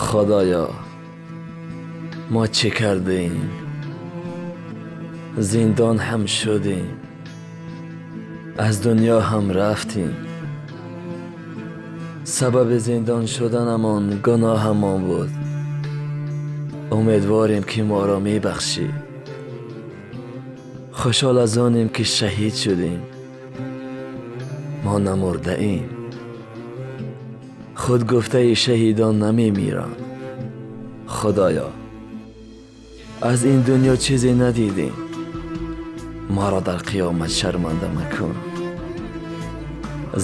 Худоё, мо чӣ кардем? Зиндон ҳам шудем, аз дунё ҳам рафтем. Сабаби зиндон шуданамон гуноҳамон буд. Умедворем, ки моро мебахшӣ. Хушҳол аз онем, ки шаҳид шудем. Мо намурдаем. Худ гуфтаи шаҳидон намемиранд. Худоё, аз ин дунё чизе надидем. Моро дар қиёмат шарманда макун.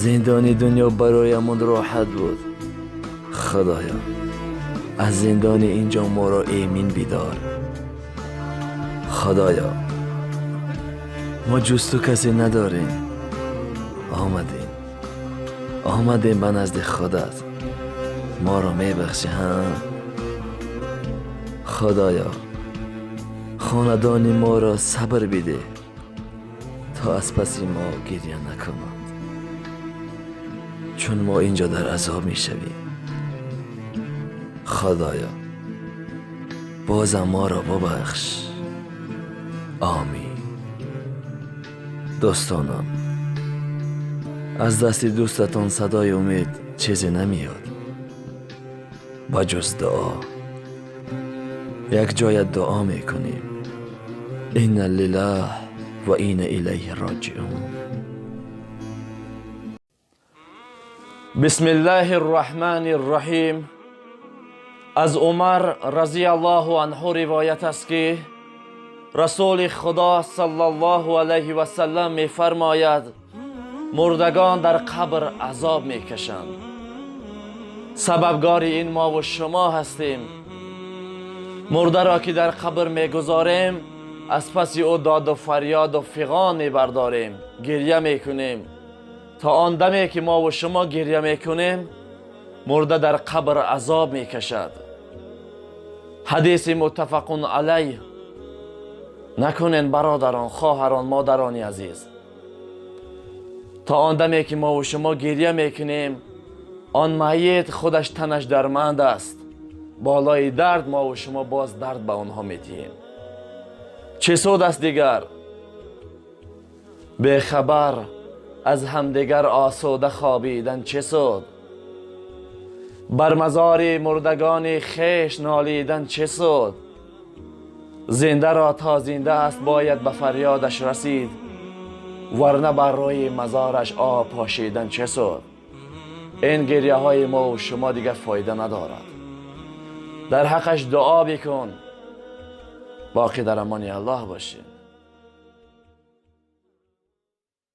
Зиндони дунё бароямон роҳат буд. Худоё, аз зиндони инҷо моро эмин бидор. Худоё, мо ҷуз ту касе надорем. Омадем, омадем ба назди худат. Моро мебахшӣ, ҳа? Худоё, хонадони моро сабр бидеҳ, то аз паси мо гиря накунанд, чун мо инҷо дар азоб мешавем. Худоё, бозам моро бубахш. Омин. Дӯстонам, аз дасти дӯстатон Садои Умед чизе намеёд ба ҷуз дуо. Як ҷоя дуо мекунем. Инна лиллаҳ ва инна илайҳи роҷиун. Бисмиллаҳи рраҳмани рраҳим. Аз Умар разияллоҳу анҳу ривоят аст, ки Расули Худо саллаллоҳу алайҳи васаллам мефармояд: мурдагон дар қабр азоб мекашанд. Сабабгори ин мову шумо ҳастем. Мурдаро ки дар қабр мегузорем, аз паси ӯ доду фарёду фиғон мебардорем, гиря мекунем. То он даме ки мову шумо гиря мекунем, мурда дар қабр азоб мекашад. Ҳадиси муттафақун алайҳ. Накунен, бародарон, хоҳарон, модарони азиз. То он даме ки мову шумо гиря мекунем, он майит худаш танаш дарманд аст. Болои дард мову шумо боз дард ба онҳо медиҳем. Чӣ суд аст дигар? Бехабар аз ҳамдигар осуда хобидан чӣ суд? Бар мазори мурдагони хеш нолидан чӣ суд? Зиндаро то зинда аст бояд ба фарёдаш расид, варна бар рӯи мазораш об пошидан чӣ суд? Ин гиряҳои мову шумо дигар фоида надорад. Дар ҳаққаш дуо бикун. Боқӣ дар амони Аллоҳ бошед.